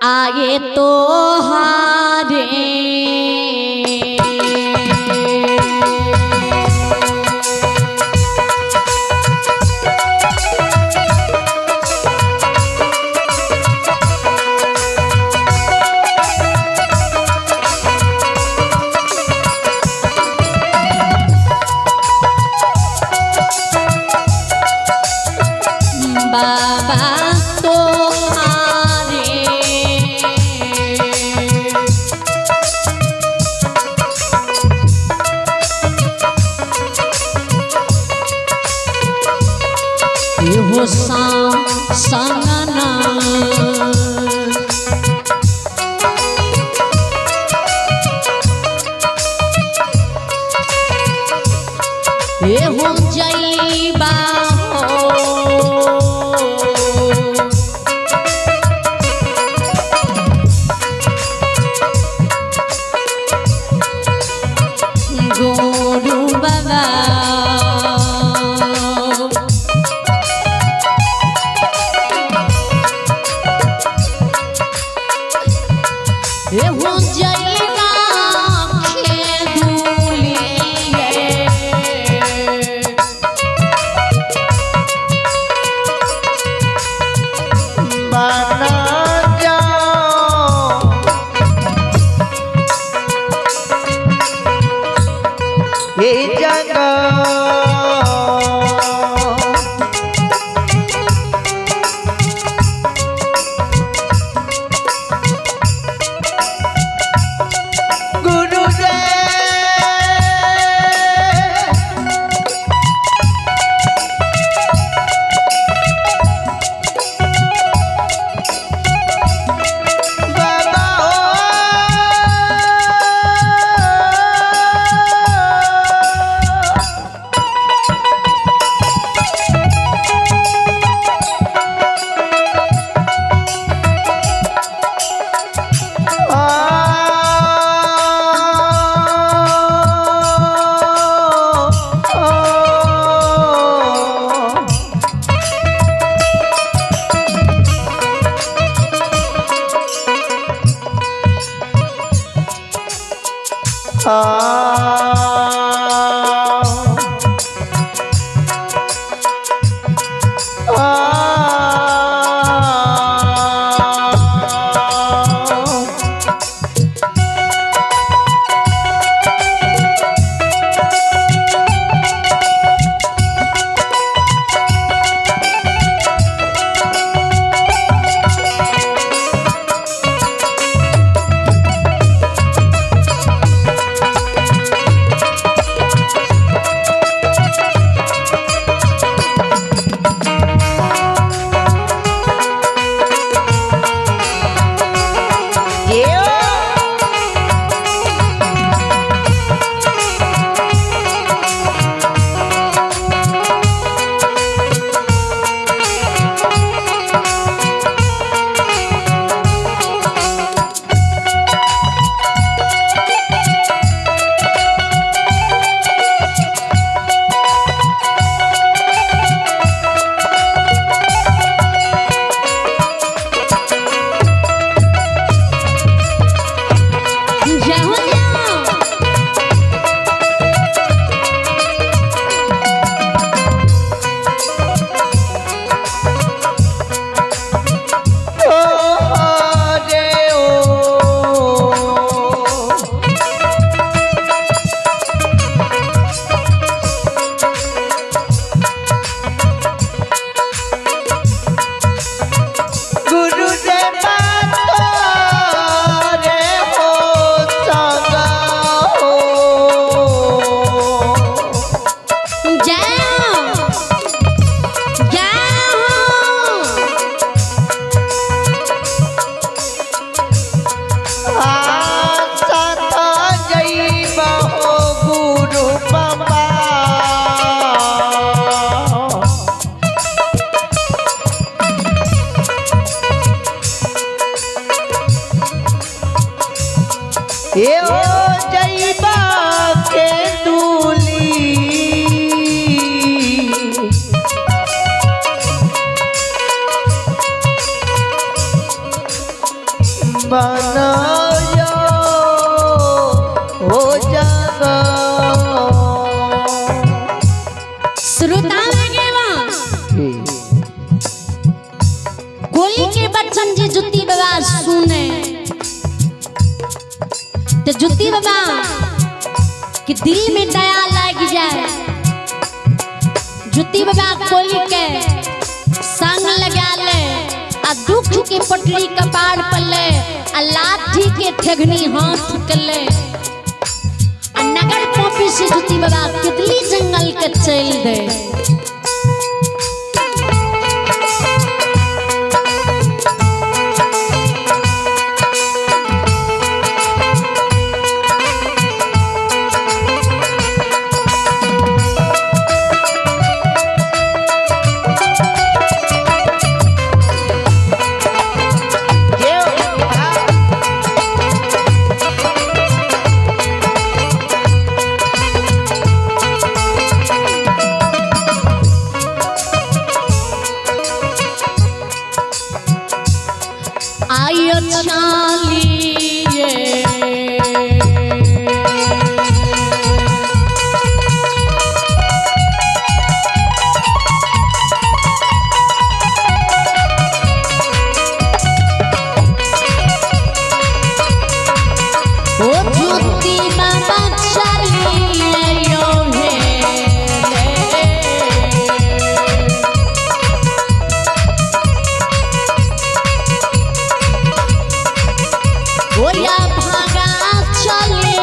आए तो हारे। बाबा तो हारे। हो संगना ए हो जईबा हो। गुरु बाबा ए हो जईबा खेदुलिए। बना जाओ ये जगह गुरु रे बाबा हो। जय हो जाओ। गुरु रे माता रे हो संगा हो। जय हो, जय हो। आशा तो जइबा हो गुरु बाबा। ए ओ जइबा के दूली बनायो हो जगा। श्रोता कोली के बच्चन जी जुत्ती बाबा सुने तो जुत्ती बाबा के दिल में दया लग जाए। जुत्ती बाबा कोली के संग लगा ले आ दुख के पटरी कपार पर ले आ लाठी के ठेगनी हाथ के ले आ नगर पॉपी से जुत्ती बाबा कितली जंगल के चल दे। आयो चालिए ओ जुत्ती बाबा चालिए यो हे। ओया भागा चले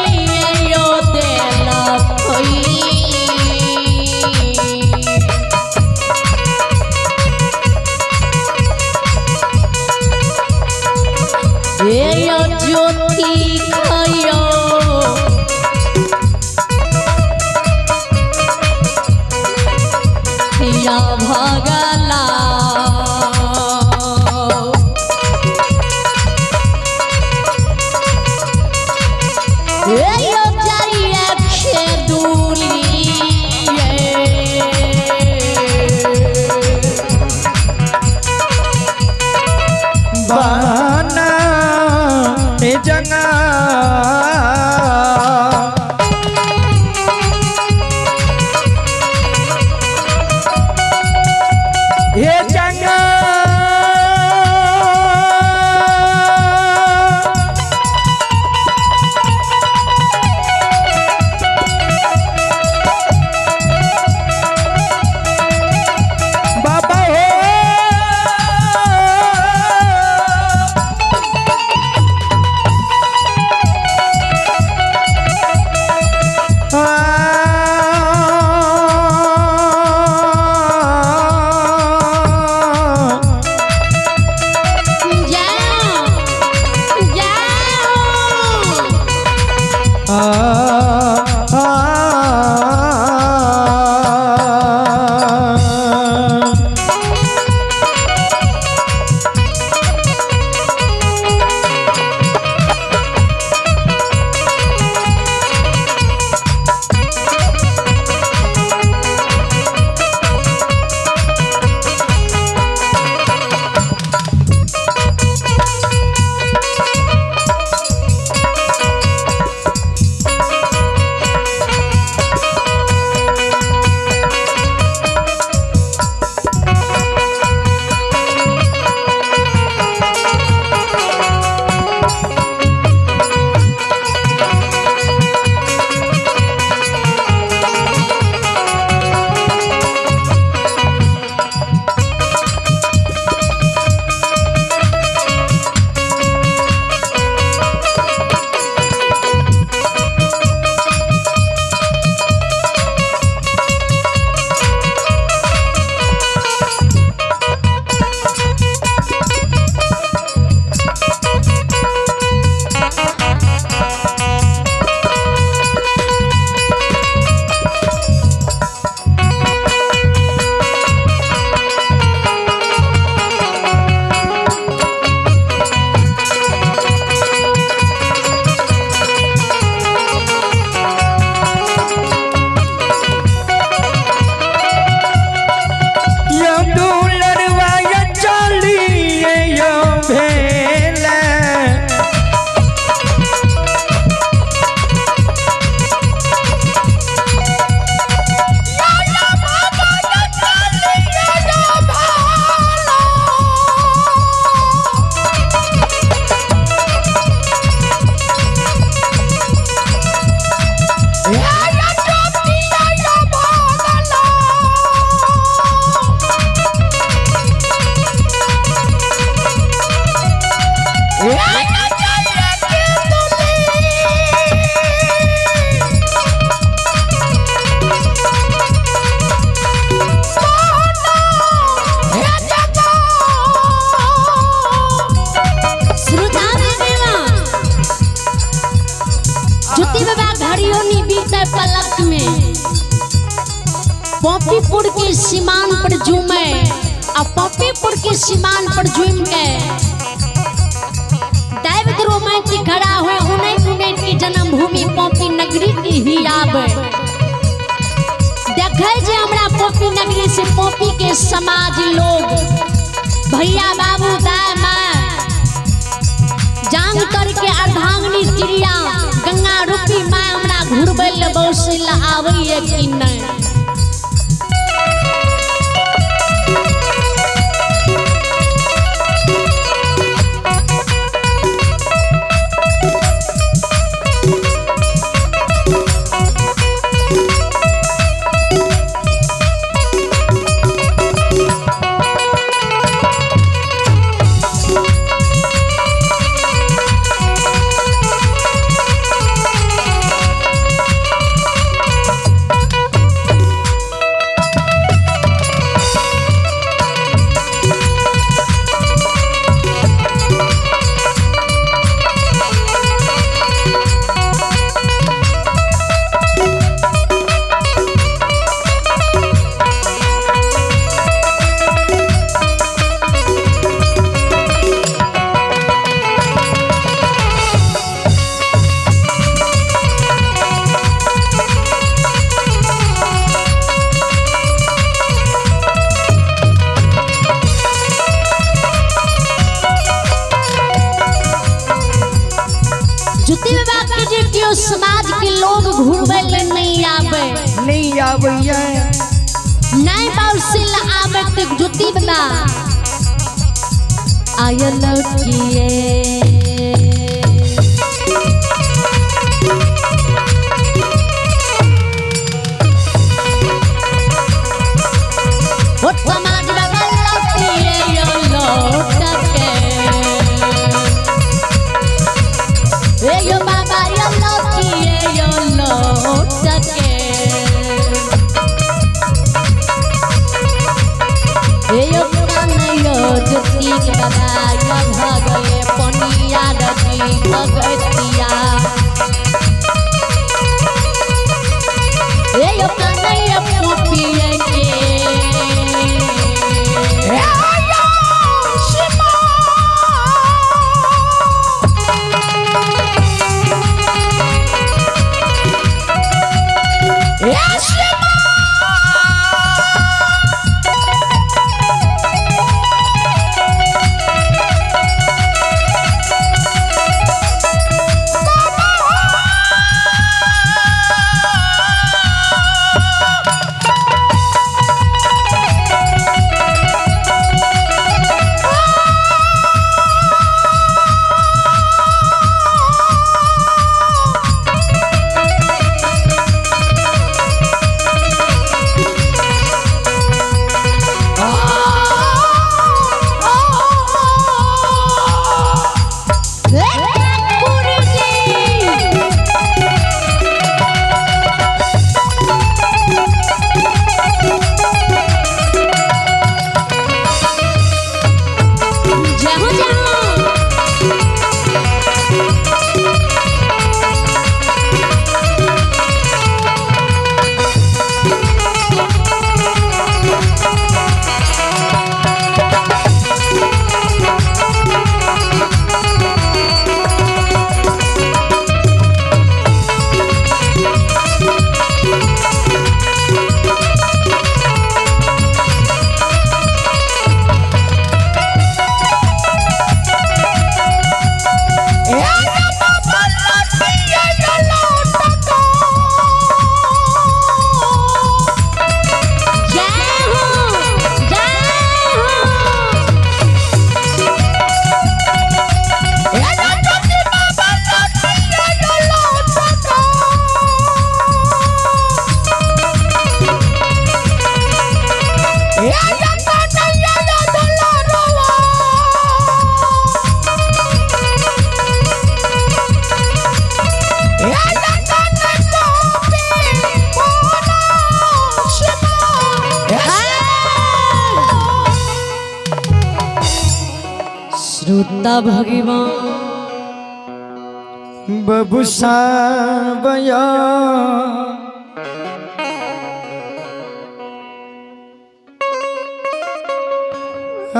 यो देला कोई। ए यो ज्योति खयो या भगला। यो जाइए खेदुलिए बना जंगा हे जंगा बाबा हो। जाओ जाओ। यो दुलरवा यो चलिए यो भेल। पॉपीपुर के सीमान पर झूमे आ पॉपीपुर के सीमान पर झूम के दैव द्रोमा की खड़ा हुए उन्हें उन्हें की जन्मभूमि पॉपी नगरी की ही आवे। देखे जे हमरा पॉपी नगरी से पॉपी के समाज लोग भैया बाबू दाय माँ जांग तर के अर्धांगनी चिड़िया गंगा रूपी माँ हमरा घुरबै ले बौसै ले आबैए कि नहीं। ज्योति बाबा के जे केओ समाज के लोग घुरबै ले नहीं आवे, नहीं आबैया, नहीं बौसै ले आवे ते ज्योति बाबा आयल किए। ओ समाज बाबा लौटिए यो लौट के, ए यो बाबा यो लौटिए यो लौट के, ए यो कानयो ज्योति के बाबा यो भगले पनिया रति भगतिया, ए यो कानयो पोपिए के। जय हो जय हो। जय हो जय हो। श्रोता भगवान बबुसा बया हे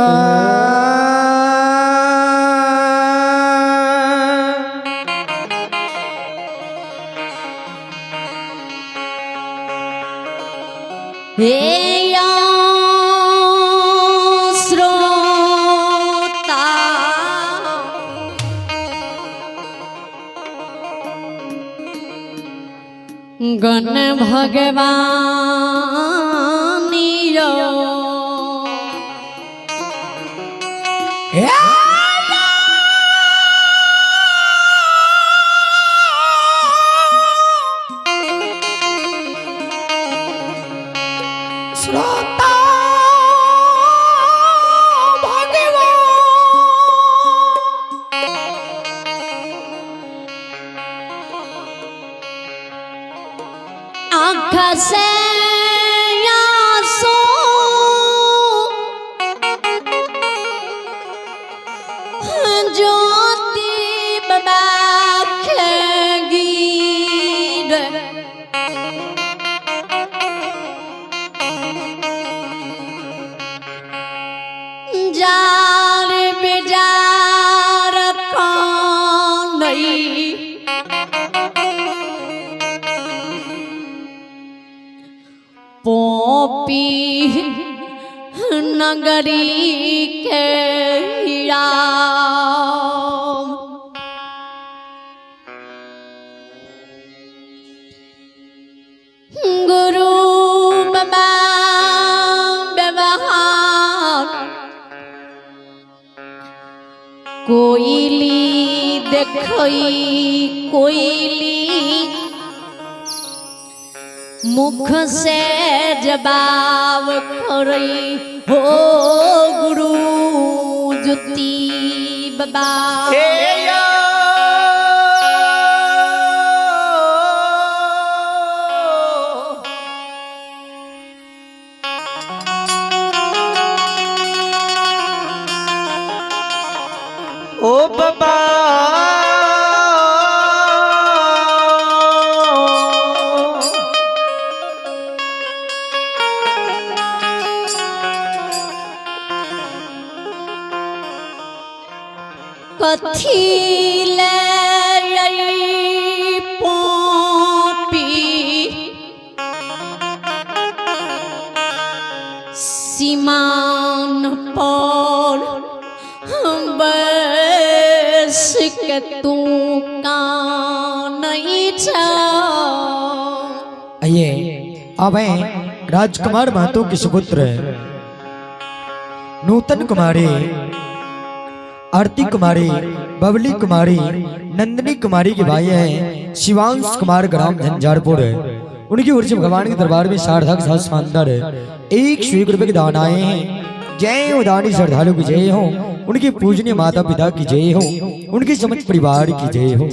या श्रोता गण भगवान यो श्रोता भगवान आँख से आंसू ज्योति बाबा गिर जार बेजार कानई पोपी नगरी के राम गुरु बाबा व्यवहार कोइली देखई कोइली मुख से जवाब करई हो गुरु ज्योति बाबा। हे यो ओ बाबा कथी ले पोपी सीमान पर बस के तू कानै छ। आइए अब हैं राजकुमार महतो के सुपुत्र नूतन कुमारी, आरती कुमारी, बबली कुमारी, नंदिनी कुमारी के भाई हैं शिवांश कुमार, ग्राम झंझारपुर। उनकी ओर से भगवान के दरबार में सार्थक साथ शानदार 101 रुपए के दान आए हैं। जय हो दानी श्रद्धालु की जय हो, उनके पूजनीय माता पिता की जय हो, उनके समस्त परिवार की जय हो।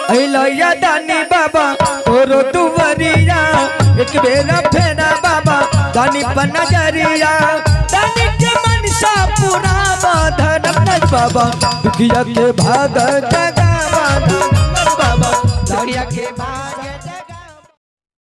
अइलैया दानी बाबा तोरो दुवरिया, एक बेरा फेरा बाबा दानी पर नजरिया, दानी के मनसा पूरा धर्म बाबा, दुखिया के भाग जगावा बाबा, दुखिया के भाग।